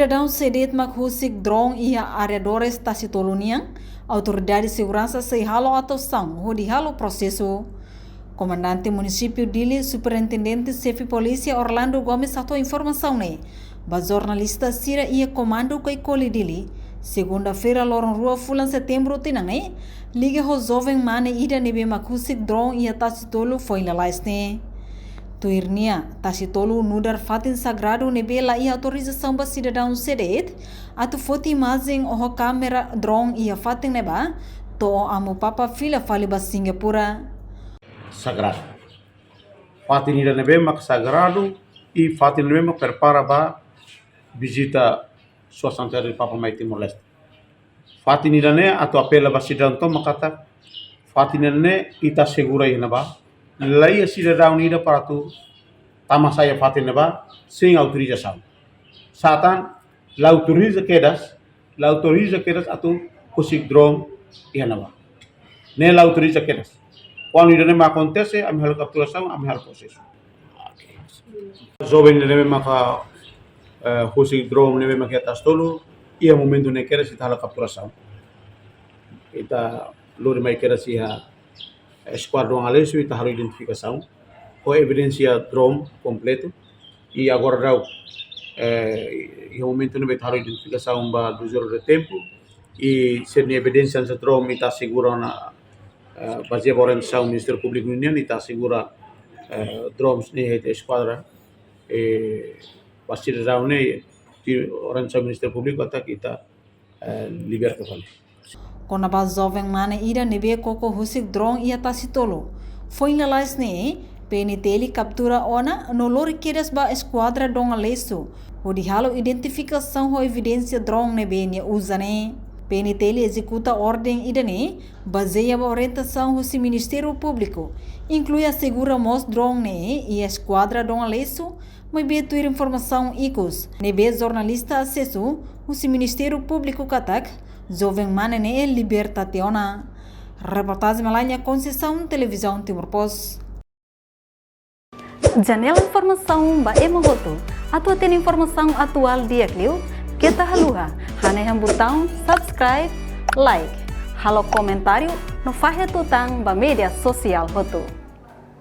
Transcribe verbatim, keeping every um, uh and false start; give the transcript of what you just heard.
Sidadaun C D mak husik drone iha arredores Tasitolu nian, autoridade seguransa sei halo atuasaun hodi halo prosesu. Komandante Munisípiu Dili, Superintendente Xefe Polísia Orlando Gomes hato'o informasaun ne'e ba jornalista sira iha Komandu Kaikoli Dili, segunda-feira loron rua fulan Setembru tinan ne'e, liga ho joven mane ida ne'ebé mak husik drone iha Tasitolu foin lalais ne'e. Tuir nia, Tasitolu nu'udar fatin sagradu ne'ebé la iha autorizasaun ba sidadaun C D atu foti imajen ho kámera drone iha fatin ne'ebá, to'o Amu Papa fila fali ba Singapura. Sagradu. Fatin ida ne'ebé mak sagradu, i fatin ne'ebé mak prepara ba vizita Sua Santidade Papa mai Timor-Leste. Fatin ida-ne'e atu apela ba sidadaun tomak katak fatin ida-ne'e ita asegura iha ne'ebá. La iha sidadaun ida para atu tama sai iha fatin ne'ebá sein autorizasaun. Sá tan, la autoriza kedas, la autoriza kedas atu husik drone iha ne'ebá. Ne'e la autoriza kedas. Kuandu ida-ne'e mak akontese, ami halo kapturasaun, ami halo prosesu. Joven ne'ebé maka, eh, husik drone ne'ebé maka iha Tasitolu, iha momentu ne'e kedas ita halo kapturasaun. Ita lori mai kedas iha Eskuadra Drone Alesu, ita halo identifikasaun ho evidénsia drone kompletu. I agora daudaun, eh, iha momentu ne'ebá ita halo identifikasaun ba duzentos de tempu. I sira-nia evidénsia hanesan drone ita asegura ona, eh, bazeia ba orientasaun Ministériu Públiku nian, ita asegura, eh, drones ne'e iha eskuadra, eh, ba sidadaun ne'e, tuir orientasaun Ministériu Públiku katak ita, eh, liberta fali. Kona-ba joven mane ida ne'ebé koko husik drone iha Tasitolu foin lalais ne'e, P N T L kaptura ona no lori kedas ba Eskuadra Drone Alesu hodi halo identifikasaun ho evidénsia drone ne'ebé nia uza ne'e. P N T L ezekuta orden ida-ne'e bazeia ba orientasaun husi Ministériu Públiku, inklui asegura mós drone ne'e iha Eskuadra Drone Alesu, maibé tuir informasaun ikus ne'ebé jornalista asesu husi Ministériu Públiku katak joven mane ne'e liberta tiha ona. Reportajen Melania Conceição, Televizaun Timor Post. Janela informasaun ba ema hotu. Atu hatene informasaun atuál di'ak liu, keta haluha hanehan butaun subscribe, like, halo komentáriu no fahe tutan ba média sosiál hotu.